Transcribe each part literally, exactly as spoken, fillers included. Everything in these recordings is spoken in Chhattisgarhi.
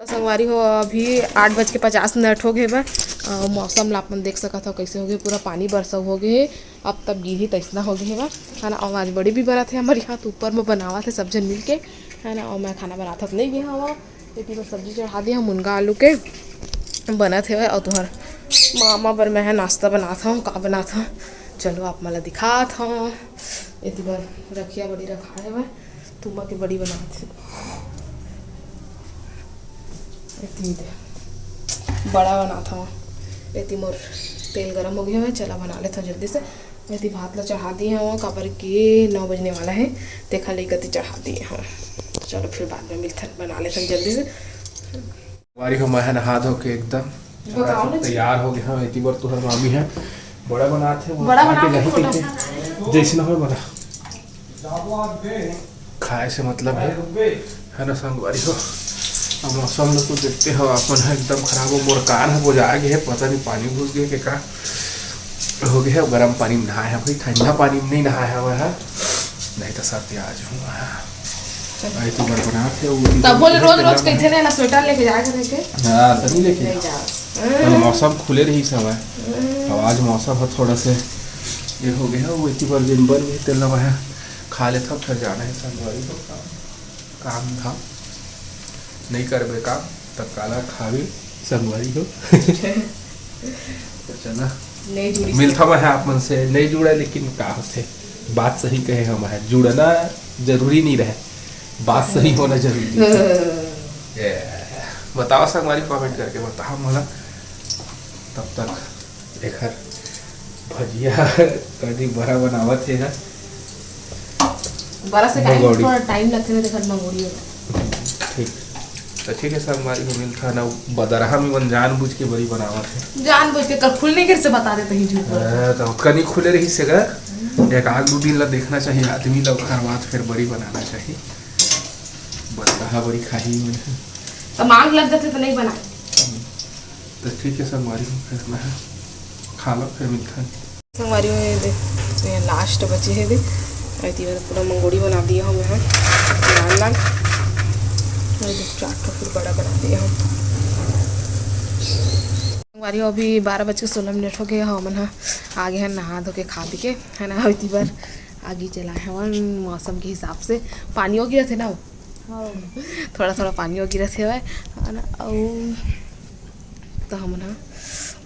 संगवारी हो, अभी आठ बज के पचास मिनट हो गए बा। अ, मौसम ला अपन देख सकत हो, कैसे हो गए, पूरा पानी बरसा हो गए हे। अब तब गिरही तैसना हो गए हे बा, है ना। और आज बड़ी भी बनत हे हमारे यहाँ, तो ऊपर में बनावत हे सब झन मिल के, है ना। और मैं खाना बनात हत नहीं गए हवा, लेकिन सब्जी चढ़ा दिया मुनगा आलू के, बनत हे। और तुहर मामा बर मैं ह नाश्ता बनात हूँ। का बनात हूँ, चलो आप मन ला दिखात हूँ। एती बर रखिया बड़ी रखा हे बा, तुमा के बड़ी बनात हे। एती दे बड़ा बनात हूँ। एती मोर तेल गरम हो गया है, चला बना लेता हूँ जल्दी से। एती भात ला चढ़ा दिए हूँ, काबर के नौ बजने वाला है, तेखा लेकर ती चढ़ा दिए हूँ। तो चलो फिर बाद में मिलथन, बना लेथन जल्दी से। संगवारी हो, मैं ह नहा धो के एकदम बताओ ना जी। तैयार हो गया हूँ। एती बर तुहर मामी है बड़ा बनात हे, वो बड़ा खा के बना के जाही खोलो। कहिथे, जैसे ना हो बना, खाए से मतलब है, है ना संगवारी हो। अब मौसम ला तो देखते हो, अपन है एकदम खराब हो। मोर कान है वो जा गए है, पता नहीं पानी घुस गए के का हो गए है। गरम पानी में नहाए है भाई, ठंडा पानी में नहीं नहाए है वह, नहीं तो सर्दी आज हुआ है। भाई तू बरबरात है, वो भी तब बोले रोज रोज तेरा कहते रहे ना स्वेटर लेके जाए करे के। हाँ, तो नहीं लेके नहीं जाओ। जाओ। कल मौसम खुले रही समय। हम्म। अब आज मौसम है थोड़ा से ये हो गया, वो इतनी बार दिन बन गई तेल नवा है, खा लेता फिर जाना है संगवारी को काम, काम धाम नहीं करबे काम, तब काला खावी संगवारी हो। तो चला नहीं जुड़ी मिलता से। मैं है आप मन से नहीं जुड़ा, लेकिन का होथे, बात सही कहे हम है, जुड़ना जरूरी नहीं रहे, बात सही होना जरूरी है। ये, बताओ संगवारी, कमेंट करके बताओ मोला। तब तक एखर भजिया कदी बड़ा बनावत हे हा। बड़ा से टाइम मंगोड़ी। थोड़ा टाइम लगथे ना, देखत मंगोड़ी हो। ठीक। तो ठीक है संगवारी हो, मिलता ना बदरहा में मन जानबूझ के बड़ी बनावत है। जानबूझ के कल खुलने के से बता देते ही झूठ बोल। हाँ, तो कनी खुले रही से का, एक आध दो दिन ला देखना चाहिए आदमी ला, ओकर बाद फिर बड़ी बनाना चाहिए। बदरहा बड़ी खाही मन। तो मांग लग जाते तो नहीं बना। तो ठीक है संगवारी हो, फिर मैं खा लो, फिर मिलता है। संगवारी हो, ये दे, ये लास्ट बचे है दे। आई थी मैंने पूरा मंगोड़ी बना दिया हूँ मैं, लाल लाल। और दे, चार ठो फिर बड़ा बना दिया हूँ। संगवारी हो, अभी बारह बज के सोलह मिनट हो गए, हमन ह आ गए हैं नहा धो के, खा पी के, है ना। आई थी बार आगी जलाए हवन मौसम के हिसाब से, पानी हो गिरत हे ना, हाँ। थोड़ा थोड़ा पानी हो गिरत हे, है ना। अउ तो हमन ह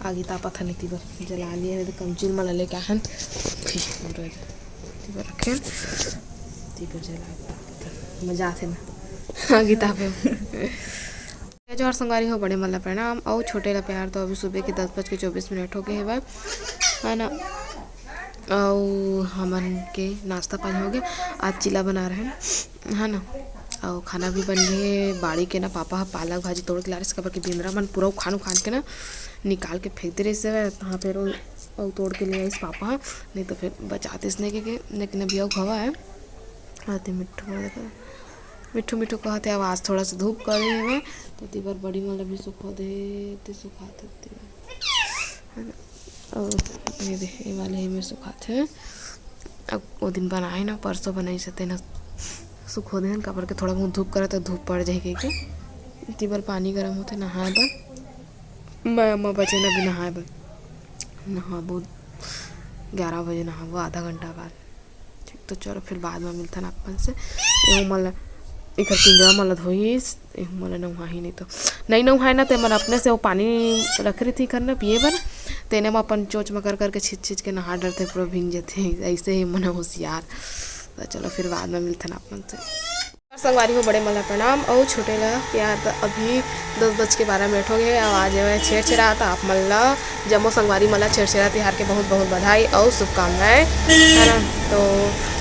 आगी तापत हन, एती बर जला लिए हन, तो कमचील मन लेके आहन, एती बर रखेन, एती बर जला के तापत हन। मजा आथे ना आगी तापे में। जोहार संगवारी हो, बड़े मन ला प्रणाम अउ छोटे ला प्यार। तो अभी सुबह के दस बज के चौबीस मिनट हो गए हवय, है ना। अउ हमन के नाश्ता पानी हो गया। आज चीला बना रहे हैं, है ना, अउ खाना भी बन गए। बाड़ी के ना पापा ह पालक भाजी तोड़ के ला रहे, काबर के बेंदरा मन पूरा उखान उखान के ना निकाल के फेंक दे रहे से, तहाँ पे रोज अउ तोड़ के ले आइस पापा ह, नहीं तो फिर बचातेस नहीं के, के, लेकिन अभी अउ हवा है। आते मिट्ठू बोला था, मिट्ठू मिट्ठू कहते, अब आज थोड़ा सा धूप करे हवय, तो एती बर बड़ी मन ला भी सुखो दे, ते सुखात होते, है ना। अउ ये दे, ये वाले ही में सुखात हे। अब वो दिन बनाए ना, परसों बनाई से तेना सुखो देहन, काबर के थोड़ा बहुत धूप करत, तो धूप पड़ जाही कहिके। एती बर पानी गरम होथे नहाए बर। मैं अम्मा बचे ना भी नहाए बर, नहाबो ग्यारह बजे, नहाबो आधा घंटा बाद। ठीक, तो चलो फिर बाद में मिलथन आप मन से। एहू मन ला, एकर पिंजरा मन ला धोइस, एहू मन ला नहुआही नहीं तो, नहीं नहुआए ना, ते मन अपने से वो पानी रख रही थी घर ना पिए बर, तेने में अपन चोच में कर करके छींच छींच के नहा डरते, पूरा भींग जाते। ऐसे ही मन होशियार। तो चलो फिर बाद में मिलथन आप मन से। संगवारी हो, बड़े मन ला प्रणाम अउ छोटे ला प्यार। त अभी दस बज के बारह मिनट हो गए, आवाज आवे छेरछेरा। त आप मन ला, जम्मो संगवारी मन ला छेरछेरा तिहार के बहुत बहुत बधाई अउ शुभकामनाएं, है ना। तो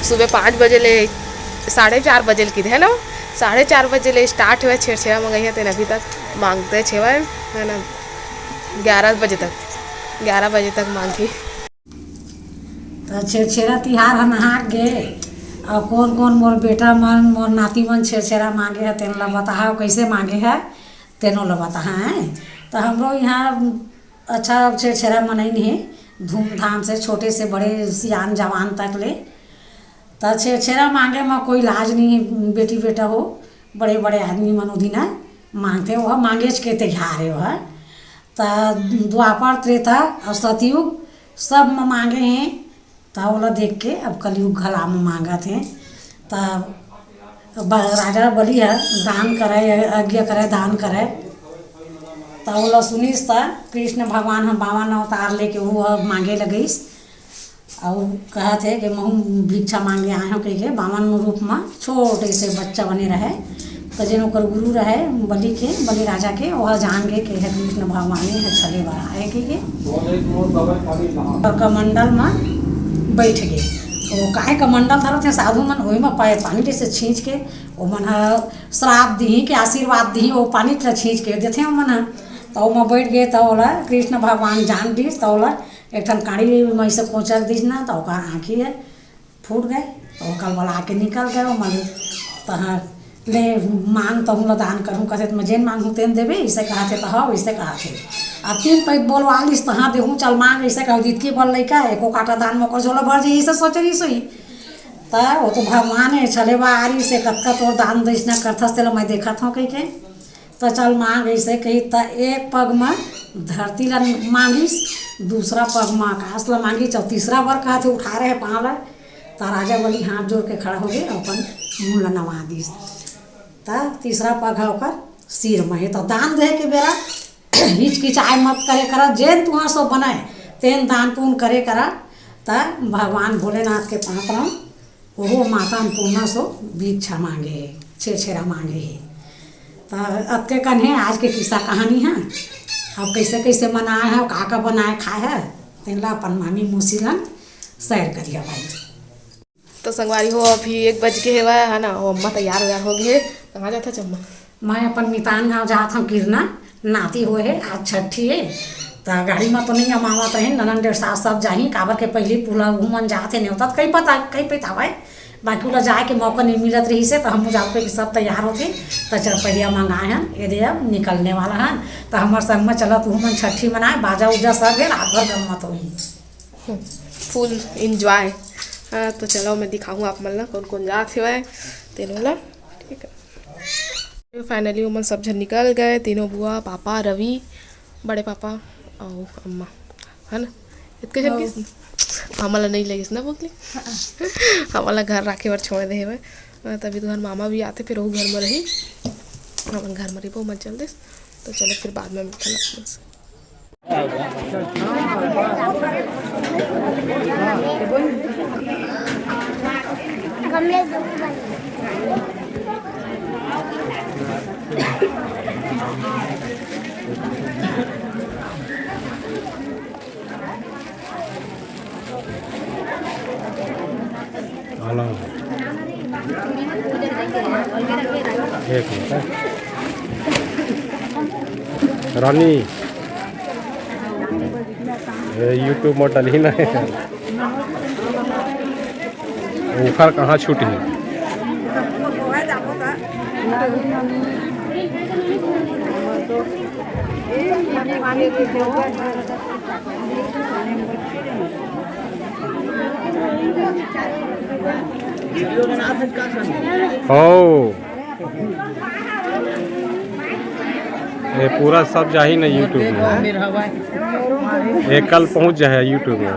सुबह पाँच बजे ले, साढ़े चार बजे ले किधे, है ना, साढ़े चार बजे ले स्टार्ट हुआ छेरछेरा मंगई है, तेन अभी तक मांगते छेवय, है ना, ग्यारह बजे तक, ग्यारह बजे तक मांगी। त छेरछेरा तिहार ह नहा गे, अउ कोन कोन मोर बेटा मन, मोर नाती मन छेरछेरा मांगे ह, तेन ल बताहा, कइसे मांगे ह, तेनो ल बताहा, हैं। त हमरो इहाँ अच्छा छेरछेरा मनइन हे, धूमधाम से, छोटे से बड़े, सियान जवान तक ले। त छेरछेरा मांगे म कोई लाज नहीं हे, बेटी बेटा हो, बड़े बड़े आदमी मन उदिन आय। मांगथे, ओह मांगेच के तिहार हे ओह। त द्वापर, त्रेता अउ सतयुग सब म मांगे हे, त ओला देख के अब कलयुग घला म मांगत हे। त ब-, राजा बलि ह दान करय, यज्ञ करय, दान करय। त ओला सुनिस त कृष्ण भगवान ह बावन अवतार लेके ओहू ह मांगे लगिस। अउ कहत हे कि महूँ भिक्षा मांगे आए हंव कहिके, बावन रूप म छोटे से बच्चा बने रहय। त जेन ओकर गुरु रहय बलि के, बलि राजा के, ओह जान गे कि एह कृष्ण भगवान ए ह छले बर आए कहिके। ओकर कमंडल म बइठ गे। ओ काहे कमंडल धरत हे साधु मन, ओही म पाए पानी जइसे छींच के, ओमन ह श्राप दिही कि आशीर्वाद दिही, ओ पानी ल छींच के देथे ओमन ह। त ओमा बइठ गे, त ओला कृष्ण भगवान जान दिस, त ओला एक ठन काड़ी म अइसे कोचक दिस ना, त ओकर आँखी ह फूट गे, त ओकर बला के निकल गे, ओमा ले, तहाँ ले मांग, तहूँ ला दान करहूँ, कथे त मैं जेन मांगहूँ तेन देबे, अइसे कहत हे, त हव, अइसे कहत हे। अब तीन पइत बोलवा लिस, तहाँ देहूँ, चल मांग, अइसे कहत, इतकी बड़ लइका, एको काटा दान म ओकर झोला भर जाही, अइसे सोचे रहिस होही। त ओ तो भगवान ए, छले बर आरिस हे, कतका तोर दान दक्षिणा करथस, तेला मैं देखत हंव कहिके। त चल मांग, अइसे कही, त एक पग म धरती ला मांगिस, दूसरा पग म आकाश ला मांगिस, अउ तीसरा बर कहत हे, उठा रहे पाँव ला। त राजा बलि हाथ जोर के खड़ा होगे, अपन मुंह ला नवा दिस। त तीसरा पग ह ओकर सिर म हे। त दान दे के बेरा हिचकिचाए मत करे करा, जेन तुंहर सो बनय, तेन दान पुण्य करे करा। त भगवान भोलेनाथ के पाँव परंव, ओहू माता अन्नपूर्णा सो भिक्षा मांगे हे, छेरछेरा मांगे हे। त अतके कन हे आज के किस्सा कहानी ह। अब कइसे कइसे मनाए हव, का का बनाए खाए हव, तेन ला अपन मामी मौसी ला share करिहा भाई। तो संगवारी हो, अभी एक बज गे हवय, है ना, वो अम्मा तैयार वैयार हो गे हे। कहाँ जात हच अम्मा? मैं अपन मितान गाँव जात हंव किरना, नाती होए हे, आज छठी हे, त गाड़ी म तो नइ अमावत रहेन, ननंद डेढ़ सास सब जाही, काबर के पहिली पुला उहू मन जात हे, नेवता त कई पता, कई पता हवय, बाकी ओला जाए के मौका नइ मिलत रहिस हे, त हमू जात के सब तैयार होके, त चरपहिया मंगाए हन, एदे अब निकलने वाला हन, त हमर संग म चलत उहू मन छठी मनाए, बाजा उजा सब हे, रात भर गम्मत होही। Full enjoy। हाँ, तो चलो मैं दिखाहूँ आप मन ला कौन कौन जात हेवय तेनो ला। ठीक है, finally ओमन सब झन निकल गए, तीनों बुआ, पापा, रवि, बड़े पापा अउ अम्मा, है ना? इतके झन गिस हमन ला नइ लेगिस ना बोकली। हमन ला घर राखे बर छोड़ दे हेवय। हाँ, तभी तुहर मामा भी आथे, फिर वो घर में रही, हमन घर में रहिबो, मत चल देस। तो चलो फिर बाद में मिलथन आप मन से। हेलो। एक मिनट। रानी, ये YouTube में डलही ना हे। ऊपर कहाँ छूटही? हो। ये पूरा सब जाही ना YouTube में। ये कल पहुंच जाए YouTube में।